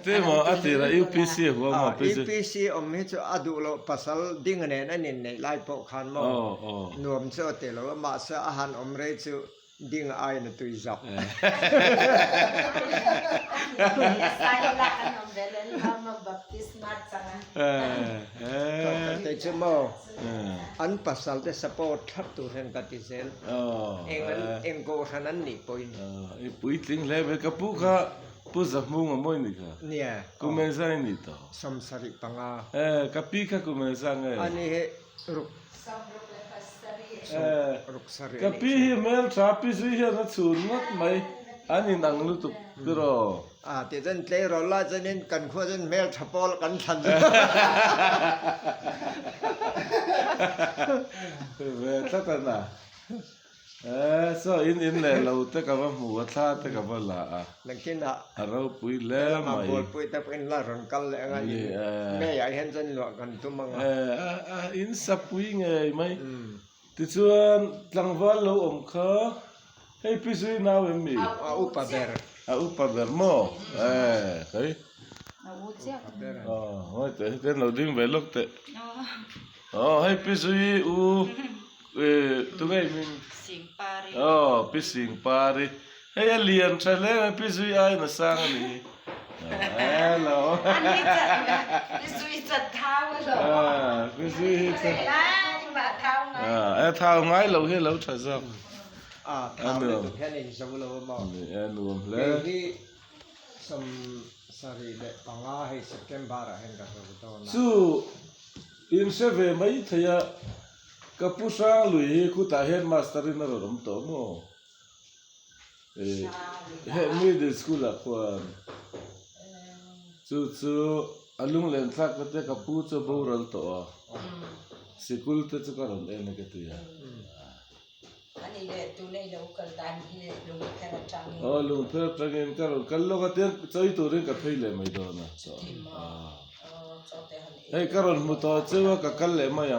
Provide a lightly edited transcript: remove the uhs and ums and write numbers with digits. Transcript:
Engtin maw a tirah UPC a huam a pi chu. UPC awm hi chu a duh loh pasal ding nen an inneih lai pawh khan maw nuam chu a ti lo a, mahse a han awm rei chu ding aiin a tui zawk. Kei chu maw an pasal te support thlap tur hian ka ti zel. Eng an eng kohhran an nih pawhin. I puitling hle mai ka pu kha Pu Zahmunga mawi ni kha. Nia. Kum engzang i nih tawh? 75. Eh ka pi kha kum engzang nge? Ani hi ruk. Eh Ruk sarih ka a nih pi chu. hi hmeltha pi zui hian a chhun ngawt mai an inang lutuk tiraw? A tih chuan tleirawl lai chuanin kan khua chuan hmeltha pawl kan thlan Ve tlat a na. Eh saw in in leh lo te ka va hmu a thla te ka va la a. Nakinah A ropui hle helama mai. bualpui te pawhin la rawn kal leh anga in ngeiah hian chuan luah kan tum anga. Eh a a in sapui ngei mai. Tichuan tlangval lo awm kha hei pi zui nau em mi? A upa ber. A upa ber maw? Eh hei. A u chiah. Aw ngawi teh hetiang lo ding ve lawk teh. Aw hei pi zui u eh tunge i hming? Singpari. Aw pi Singpari. Hei a lian tha hle mai pi zui aiin a sang a nih hi. Hello. Ani chat pi zui chat thau a lo. Ah pi zui hi chat. Mah thau ngai. Ah thau ngai lo hi a lo tha zawk. Ah thau lutuk hian in zo lo a maw. Ni e nuam hle. Kei hi 75 hei September ah hian ka zo dawn a. Chu in hre ve mai thei a ka pu Hranglui hi khutah headmaster in a rawn awm tawh maw? He middle school ah khuan chu chu a lunglen thlak ka tia ka pu chu a boral tawh a sikul te chu ka rawn en a ka ti a. Aw lungpher atangin ka rawn kal lawk a tiang chawi turin ka phei leh mai dawn a hei ka rawn hmu tawh cheu a ka kal leh mai ang.